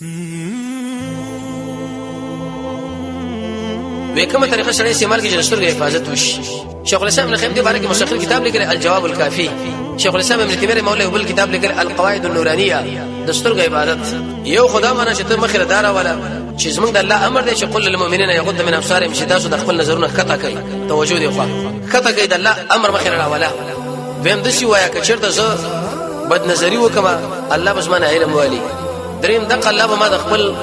وې کومه طریقه سره استعمال کې چې سترګې حفاظت وشي؟ شیخ الاسلام ابن قیم دې باره کې مستقل کتاب لیکلی، الجواب الکافی. شیخ الاسلام ابن تیمیه رحمه الله بل کتاب لیکلی، القواعد النورانیه. د سترګو عبادت یو خدا منه چې ته مخې له داره ولا چې زمونږ د الله امر دی چې قل للمؤمنین یغض من ابصارهم، چې تاسو د خپل نظرونه ښکته کوي، توجه دی خو ښکته کوي، د الله امر مخې راوله. دویم داسې وایه که چېرته زه بد نظری وکم، الله به زما نه علم والي. دریم دغه الله به ما د خپل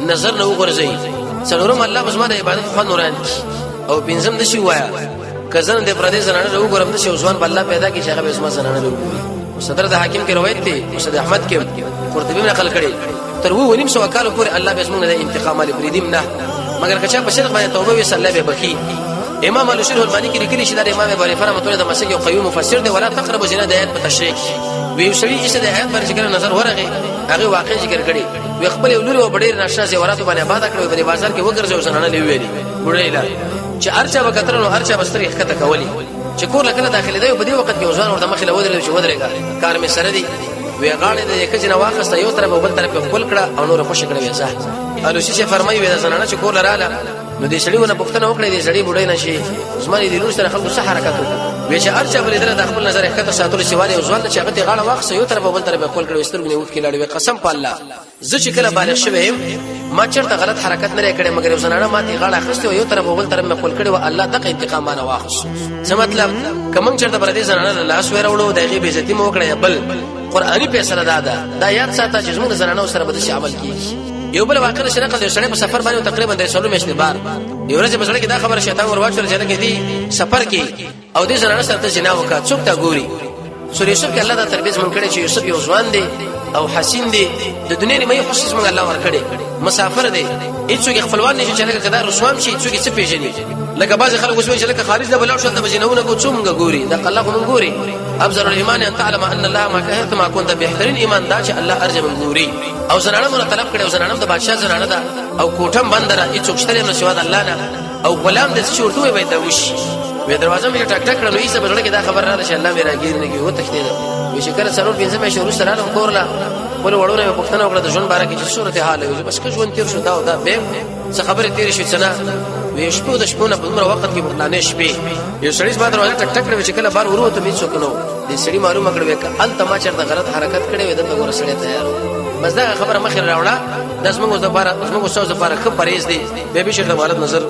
نظر نه وغورځوي. څلورم الله به زما د عبادت خوند وران کړي. او پنځم داسې ووایه که زه د پردې زنانه له وګورم، داسې یو ځوان به الله پیدا کړي چې هغه به زما زنانه له وګوري. مستدرک د حاکم کې روایت دی، مسند احمد کې، قرطبي نقل کړی، تر 750 کالو پورې الله به زموږ نه انتقام لري، پرېږدي نه، مګر که چا په صدق باندې توبه ویسته، الله به بخي. امام الشرح المانی کې لیکلي چې دا امام ابو حنیفه رحمۃ الله د مسلک یو قوي مفسر دی. ولا تقربوا زنا د آیت په تشریح کې وی، یو سړي چې د آیت باندې ذکر نظر ورغی، هغه واقع ذکر کړي، وی خپل یو لور او ډېر ناشنا زیوراتو باندې آباد کړو، په بازار کې وګرځي، زنانه لوي ویلي بډای لا چې ارچا وکتل، نو ارچا بسترې ښکته کولې. چې کور لکه داخلي دی، په دې وخت کې ځوان ورته مخې له ودرېد چې ودرېږه، کار مې سره دی. وی غاړې د یکه جن واخسته، یو طرف او بل طرف خپل کړه او نور خوش کړه. وی زه الوسی چې فرمایي، وی زنانه چې کور لراله، نو دې سړي ونه پوښتنه وکړه، دې سړي بوډۍ نه شي زما دې لور سره خلکو څه حرکت وکړ؟ وی چې ارچا بلې دره د خپل نظر ښکته ساتلو سیواله یو ځوان چې هغه ته غاړه واخسته، یو طرف او بل طرف خپل کړه، سترګې اوښکې لاړې. وی قسم په الله، زه چې کله بالغ شوی یم، ما چېرته غلط حرکت نه کړی، مګر یو زنانه ما ته غاړه اخیستې وه، یو طرف او بل طرف مې خپل کړی و، الله دغه انتقام ما نه واخیست. څه مطلب؟ که موږ چېرته پردې زنانه له لاس وروړو، د هغې بېعزتي مو وکړه یا بل، قرآني فیصله دا ده، دا یاد ساته چې زموږ د زنانو سره به داسې عمل کېږي. یو بل واقع چې نقل دی، سړی په سفر باندې تقریبا د 4 میاشتې بار، یو ورځ په سړی کې دا خبره شیطان ور واچول چې لکه دی سفر کې او دې زنانه سره ته زنا وکړه، څوک تا ګوري؟ سورې یوسف کې الله دا تربیت مونږ کړی چې یوسف یو ځوان دی او حسین دی، د دنیا نیمه حسن مونږ الله ورکړي، مسافر دی، هیڅوک خپلوان نشي چې لکه کدا رسوام شي، هیڅوک څه پیژني. لکه بعض خلک اوس وایي چې لکه خارج له بلاو شو ته بجنونه کو، څومره ګوري؟ دا الله خو مونږ ګوري. افضل الايمان ان تعلم ان الله ما كهرت ما كنت، بهترین ایمان دا چې الله ارجه مونږ ګوري. او زنانه مونږ طلب کړي، او زنانه د بادشاہ زنانه ده او کوټم بندره، هیڅوک شته نه سوا د الله نه، او غلام د چې ورته وای دا وشي. وې دروازه مې ټک ټک کړه، نو یې په زړه کې دا خبر راغله چې الله مې راګیر نه کی، و تښتید. وې چې کله څلور پنځه مې شروع سره رالم کور لا، خپل وړونه مې پوښتنه وکړه د ژوند باره کې چې صورت حال وي، بس که ژوند تیر شو، دا او دا به څه خبرې تېرې شوې څه نه. وې شپو د شپو نه په دومره وخت کې په شپې یو سړي زما دروازه ټک ټک کړې، چې کله بار وروته مې څوک نه و. دې سړي معلومه کړې که هلته ما چېرته غلط حرکت کړی وي، دلته ګوره سړی تیار و. بس دغه خبره مخې راوړه. دا زموږ دپاره، زموږ ستاسو دپاره ښه پرهېز دی، بیا به چېرته غلط نظر